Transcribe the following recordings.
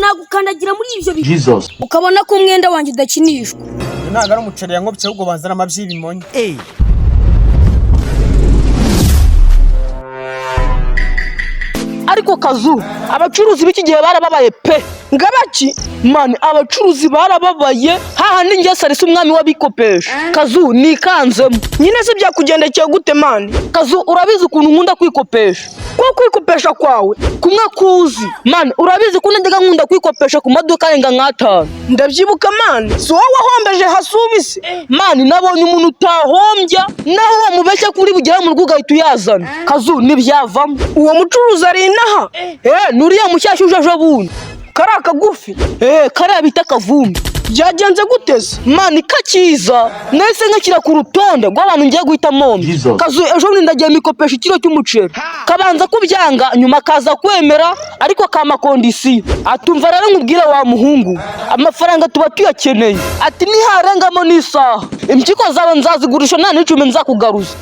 Nagukandagira muri ibyo bintu ukabona ko umwenda wanjye udakinishwa. Ntabwo ari umuceri yankopye, ahubwo banzana amabyi y'ibimonyo. Ariko Kazu, abacuruzi b'iki gihe barababaye pe. Ngabaki? Man, abacuruzi barababaye. Hahandi njye Sarisa, umwami w'abikopesha, Kazu, nikanzemo. Nyine se byakugendekeye gute, man? Kazu, urabizi ukuntu nkunda kwikopesha. Ko kwikopesha kwawe? Kumwe kuzi, man. Urabizi ko najyaga nkunda kwikopesha ku maduka arenga nk'atanu. Ndabyibuka, man. Si wowe wahombeje Hasubise? Man, nabonye umuntu utahombya, naho wamubeshya kuri bugere mu rugo ugahita uyazana, Kazu, ntibyavamo. Uwo mucuruzi ari inaha? Eh, nuriya mushyashya uje ejo bundi. Kari akagufi? Eh, kariya bita Kavumbi. Byagenze gute se? Man, kakiza nahise nkashyira ku rutonde rw'abantu ngiye guhita mombi. Kazu, ejo bundi ndagiye mikopesha ikiro cy'umuceri, kabanza kubyanga, nyuma kaza kwemera, ariko kama condition. Atumva rero nkubwire wa muhungu, amafaranga tuba tuyakeneye. Ati niharengamo n'isaha, impyiko zawe nzazigurisha, nta n'icumi nzakugaruza.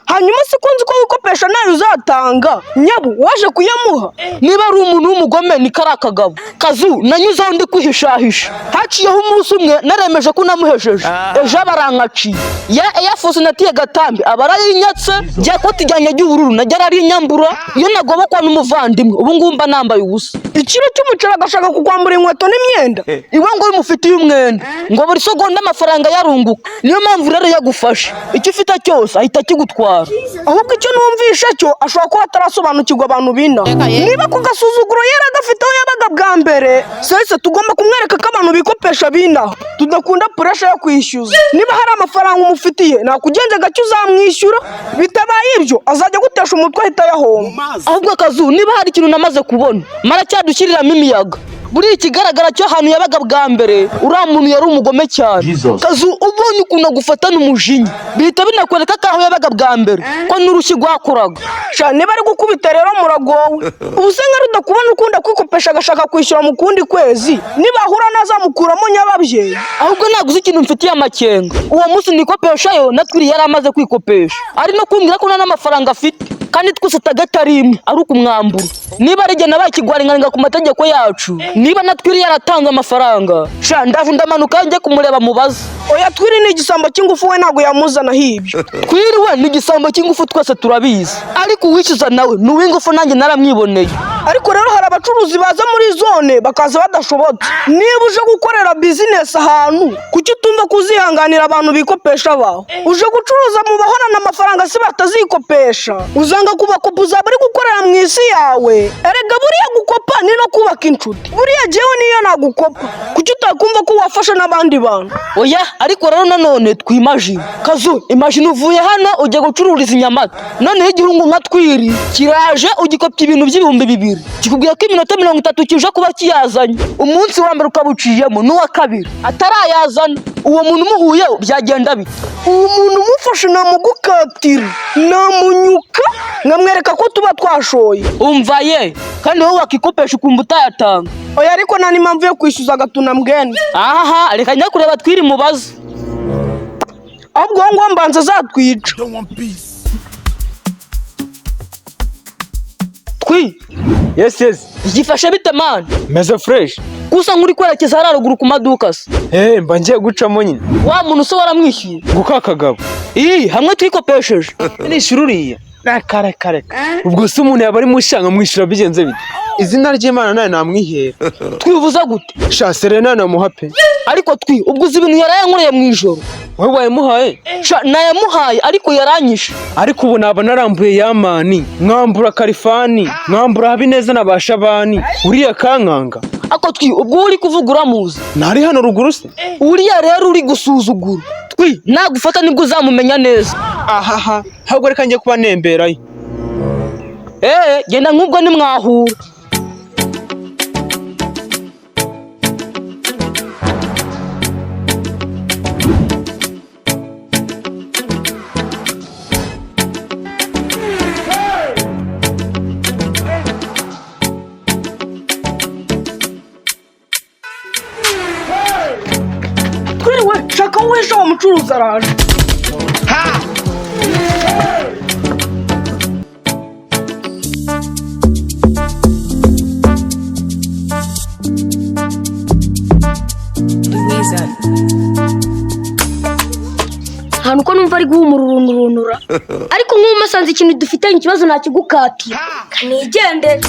Hanyuma se ko nzi ko wikopesha nayo uzatanga, nyabu waje kuyamuha? Niba ari umuntu w'umugome ni kariya kagabo. Kazu, nanyuzeho ndi kwihishahisha, haciyeho umunsi umwe naremeje ko namuhejeje, ejo barankaciye ya Air Force natiye gatambi aba arayinyatse, rya koti ryanjye ry'ubururu najya ararinyambura. Iyo nagobokwa n'umuvandimwe, ubu ngubu mba nambaye ubusa. Ikiro cy'umuceri agashaka kukwambura inkweto n'imyenda? Iwe ngo bimufitiye umwenda, ngo buri segonda amafaranga yarunguka. Niyo mpamvu rero yagufashe icyo ufite cyose ahita akigutwara. Ahubwo icyo numvishe cyo, ashobora kuba atarasobanukirwa abantu b'inaha. Niba ku gasuzuguro yari agafite aho yabaga bwa mbere, sese tugomba kumwereka ko abantu bikopesha b'inaha tudakunda pressure yo kwishyuza. Niba hari amafaranga umufitiye, nakugenze gake uzamwishyura. Bitabaye ibyo, azajya agutesha umutwe ahita ayahomba. Ahubwo Kazu, niba hari ikintu namaze kubona, maracyadushyiriramo imiyaga. Buriya ikigaragara cyo, ahantu yabaga bwa mbere, uriya muntu yari umugome cyane. Kazu, ubonye ukuntu agufatana umujinya, bihita binakwereka ko aho yabaga bwa mbere ko n'urushyi rwakoraga. Sha, niba ari gukubita rero muragowe. Ubu se nka Rudakubona ukunda kwikopesha agashaka kwishyura mu kundi kwezi, nibahura nazamukuramo nyababyeyi? Ahubwo ntabwo uzi ikintu mfitiye amakenga. Uwo munsi nikopeshayo, natwiriye yari amaze kwikopesha, ari no kumbwira ko nta n'amafaranga afite, kandi twese target ari imwe, ari ukumwambura. Niba ari jye nabaye ikigwari nkarenga ku mategeko yacu, niba natwiriye yaratanze amafaranga, sha, ndaje ndamanuka njye kumureba mubaze. Oya, Twiri ni igisambo cy'ingufu, we ntabwo yamuzanaho ibyo. Twiriwe ni igisambo cy'ingufu, twese turabizi, ariko uwishyuza nawe ni uw'ingufu, nanjye naramwiboneye. Ariko rero hari abacuruzi baza muri zone bakaza badashobotse. Niba uje gukorera business ahantu, kuki utumva ko uzihanganira abantu bikopesha baho? Uje gucuruza mu bahorana amafaranga se batazikopesha? Uzanga kubakopa, uzaba uri gukorera mu isi yawe. Erega buriya gukopa ni no kubaka inshuti. Buriya jyewe niyo nagukopa, kuki utakumva ko wafasha n'abandi bantu? Oya, ariko rero nanone twimagine. Kazu, imagine uvuye hano ujya gucururiza i Nyamata, noneho igihungu nka Twiri kiraje, ugikopya ibintu by'ibihumbi 2, kikubwira ko iminota 30 kije kuba kiyazanye. Umunsi wa mbere ukawuciyemo n'uwa kabiri atarayazana. Uwo muntu umuhuye byagenda bite? Uwo muntu umufashe namugukatira, namunyuka, nkamwereka ko tuba twashoye. Umva ye, kandi wowe wakikopesha ukumva utayatanga? Oya, ariko nta n'impamvu yo kwishyuza agatuna mbwene. Ahaha, reka njya kureba Twiri mubaze. Ahubwo uwo nguwo mbanza azatwica. Twi. Yes. Byifashe bite, man? Meze fresh. Gusa nk'uri kwerekeza hariya ruguru ku maduka se? Eh, mba ngiye gucamo nyine. Wa muntu se waramwishyuye? Guka kagabo? Ii, hamwe twikopesheje. Nishyura uriya? Kare kare, ubwo se umuntu yaba ari mushanga mwishyura bigenze bite? Izina ry'Imana nawe namwihera. Twivuza gute? Sha, Serena namuha pe. Ariko Twi, ubwo uzi ibintu yarayankoreye mu ijoro? Wowe wayamuhaye? Sha, nayamuhaye, ariko yaranyishe. Ariko ubu naba narambuye Yamani, mwambura Karifani, mwambura Habineza na ba Shabani, uriya kankanga. Ako Twi, ubwo uri kuvuga uramuzi? Ntari hano ruguru se? Uriya rero uri gusuzugura, Twi, nagufata nibwo uzamumenya neza. Ahaha, ahubwo reka njye kuba nemberayo. Eee, genda nk'ubwo nimwahura. Twiriwe, shaka uwishe uwo mucuruzi araje. Hantu ko numva ari guhumura uruntu runura, ariko nk'ubu masanze ikintu dufitanye ikibazo nakigukatira kanigendere.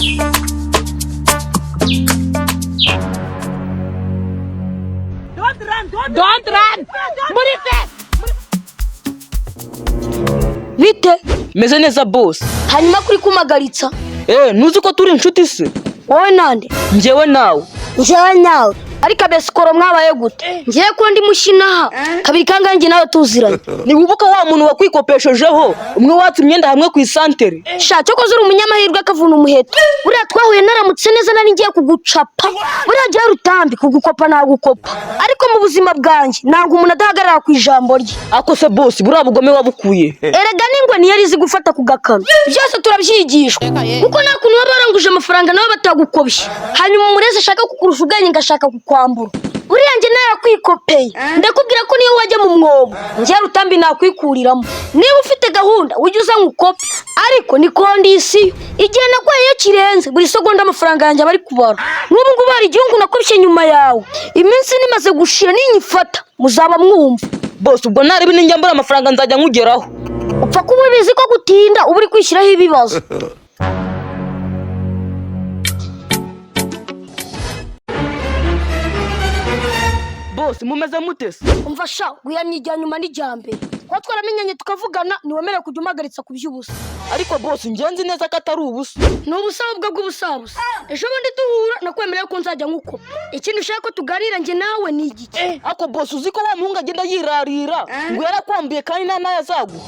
Bite? Meze neza, boss. Hanyuma kuri kumagaritsa? Eh, ntuzi ko turi inshuti se? Wowe nande? Njyewe nawe. Njyewe nawe? Ariko abesikoro mwabaye gute? Ngewe ko ndi mushinaha kabiri kangahe njye nawe tuziranye? Ntiwibuka wa muntu wakwikopeshejeho, umwe watse imyenda hamwe ku isantere? Sha, cyokoze uri umunyamahirwe akavuna umuheto. Buriya twahuye naramutse neza, nari ngiye kugucapa. Buriya jya Rutambi, kugukopa nagukopa, ariko mu buzima bwanjye ntabwo umuntu adahagarara ku ijambo rye. Ako se boss, buriya bugome wabukuye? Erega n'ingwe niyo izi gufata ku gakano. Byose turabyigishwa, kuko nta kuntu waba waranguje amafaranga nawe batagukobye, hanyuma umurezi ashaka kukurusha ubwenge ngashaka kukwambura. Uriya njye narakwikopeye, ndakubwira ko niyo wajya mu mwobo njye Rutambi nakwikuriramo. Niba ufite gahunda ujye uza nkukope, ariko ni condition: igihe naguhaye iyo kirenze, buri segonda amafaranga yanjye aba ari kubara. N'ubu ngubu hari igihugu nakubye nyuma yawe, iminsi nimaze gushira ninyifata muzaba mwumva. Boss, ubwo ntarebe ninjya mbura amafaranga nzajya nkugeraho. Upfa kuba ubizi ko gutinda uba uri kwishyiraho ibibazo. Boss, mumeze mute se? Umva sha, wiyamye ijya nyuma n'ijya mbere. Kuba twaramenyanye tukavugana, ntiwemerewe kujya umagaritsa ku by'ubusa. Ariko boss, njye nzi neza ko atari ubusa. Ni ubusabwa bw'ubusabusa. Ejo bundi duhura nakwemerera ko nzajya nkuko. Ikindi ushaka ko tuganira njye nawe ni igiki? Ako boss, uzi ko wa muhungu agenda yirarira ngo yarakwambuye kandi nta n'ayo azaguha?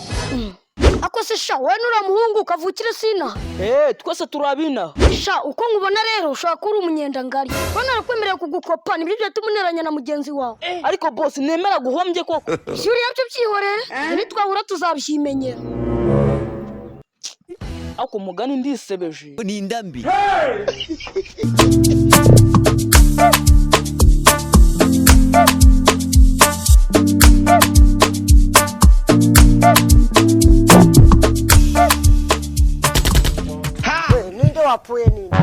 Ako se sha, wowe nuriya muhungu kavukire sinaha? Eh, twese turabina. Sha, uko nkubona rero ushobora kuba uri umunyendangari. Kuba narakwemerera kugukopa nibyo byatuma uneranya na mugenzi wawe. Ariko boss, nemera guhombye koko. Byuriya byo byihorere, nitwahura tuzabyimenyera. Ako mugani ndisebeje. Ni indambi. Ninde wapfuye? Ninde?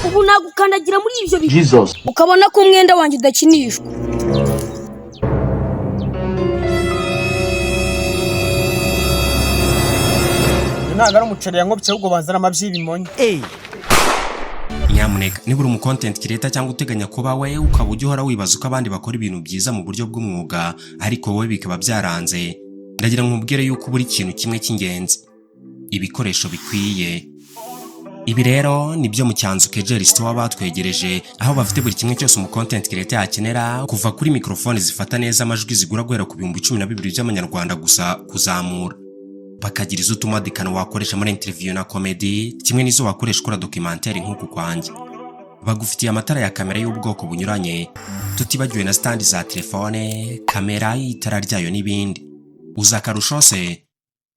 Ubu nagukandagira muri ibyo bintu ukabona ko umwenda wanjye udakinishwa. Ntabwo ari umuceri yankobye, ahubwo banzana amabyi y'ibimonyo. Nyamuneka, niba uri umu content creator cyangwa uteganya kuba we, ukaba ujya uhora wibaza uko abandi bakora ibintu byiza mu buryo bw'umwuga ariko wowe bikaba byaranze, ndagira ngo nkubwire yuko buri kintu kimwe cy'ingenzi, ibikoresho bikwiye. Ibi rero nibyo mu Cyanzu Kejeri Store batwegereje, aho bafite buri kimwe cyose umu content creator yakenera, kuva kuri microphone zifata neza amajwi zigura guhera ku 12,000 by'amanyarwanda gusa kuzamura, bakagira izo utumadikano wakoresha muri interview na comedy, kimwe n'izo wakoresha ukora documentaire nk'uku kwanjye. Bagufitiye amatara ya kamera y'ubwoko bunyuranye, tutibagiwe na stand za telefone, kamera, itara ryayo n'ibindi. Uza akarusho se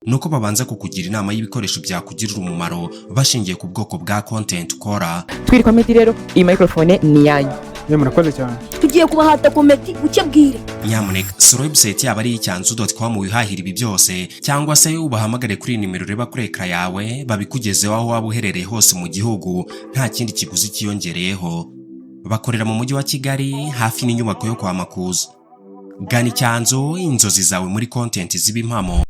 nuko babanza kukugira inama y'ibikoresho byakugirira umumaro bashingiye ku bwoko bwa content ukora. Twiri Comedy rero, iyi microphone ni iyanyu. Yewe, murakoze cyane. Tugiye kubahata comedy buke bwire. Nyamuneka sura website yaba ari icyanzu.com wihahira ibi byose, cyangwa se ubahamagare kuri iyi nimero ureba kuri écran yawe, babikugezeho aho waba uherereye hose mu gihugu nta kindi kiguzi cyiyongereyeho. Bakorera mu mujyi wa Kigali, hafi n'inyubako yo kwa Makuza. Gana Icyanzu, inzozi zawe muri content ziba impamo.